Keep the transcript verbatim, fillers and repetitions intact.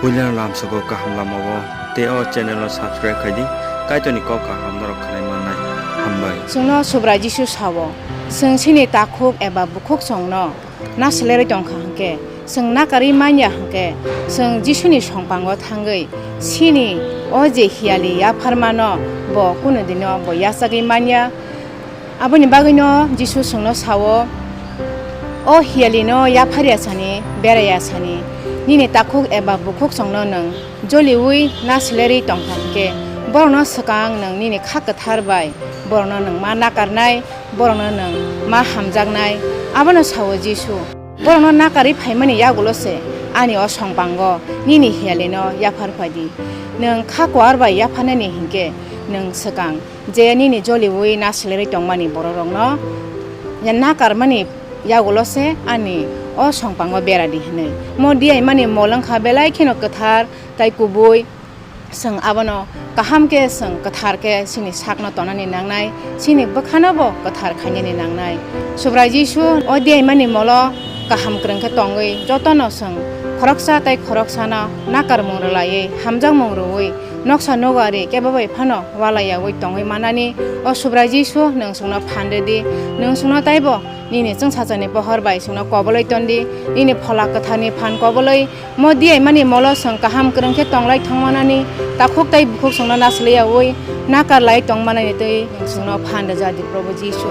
Puila lamsogo kaham lamao tei o channel o subscribe khai di, Kaitorni kok kaham norok khnai mannai. Hambai. Chwngno Subrai Jisu sao, chwng chini takhuk eba bukhuk chwngno nasilirwi tongkha hwnkhe, chwng nakarwi manya hwnkhe, chwng Jisuni songpango thangwi chini o je hiyali yapharmano bo kunu dino bo yachagwi manya. Aboni bagwino Jisu chwngno sao, "O hiyalino yapharya sani, beraya sani, nini takhuk eba bukhuk chwngno nwng joliui nasilirwi tongkha hwnkhe, borokno swkang nwng nini kha kwthar bai borokno nwng ma nakarnai, borokno nwng ma hamjaknai." Abono sao Jisu, "Borokno nakarwi phaimani yagulo se ani o songpango nini hiyalino yaphar phai di. Nwng kha kuar bai yapharnani hinkhe nwng swkang je nini joliui nasilirwi tongmani bororokno ya nakarmani yagulo se ani o songpango bera di," hwnwi. Mo diyaimani mol wngkha belai kheno kwthar tai kubui. Chwng abono kaham khe, chwng kwthar khe chini sakno tonani nangnai, chini bwkhano bo kwthar khainani nangnai. Subrai Jisu o diyaimani molo kaham kwrwng khe tongwi jotono chwng khoroksa tai khoroksano nakarmung rwlaiwi, hamjakmung rwui, noksa nokari kebo bai phano walaiyaui tongwi manani. O Subrai Jisu, nwng chwngno phan rw di, nwng chwngno taibo nini chwngsachani pohor bai chwngno kobolwi ton di, nini Phola Kwtharni phan kobolwi mo diyaimani molo chwng kaham kwrwng khe tonglai thangmanani, takhuk tai bukhuk chwngno nasilaiyaui nakarlai tongmanani twi nwng chwngno phan rwja di, Probhu Jisu.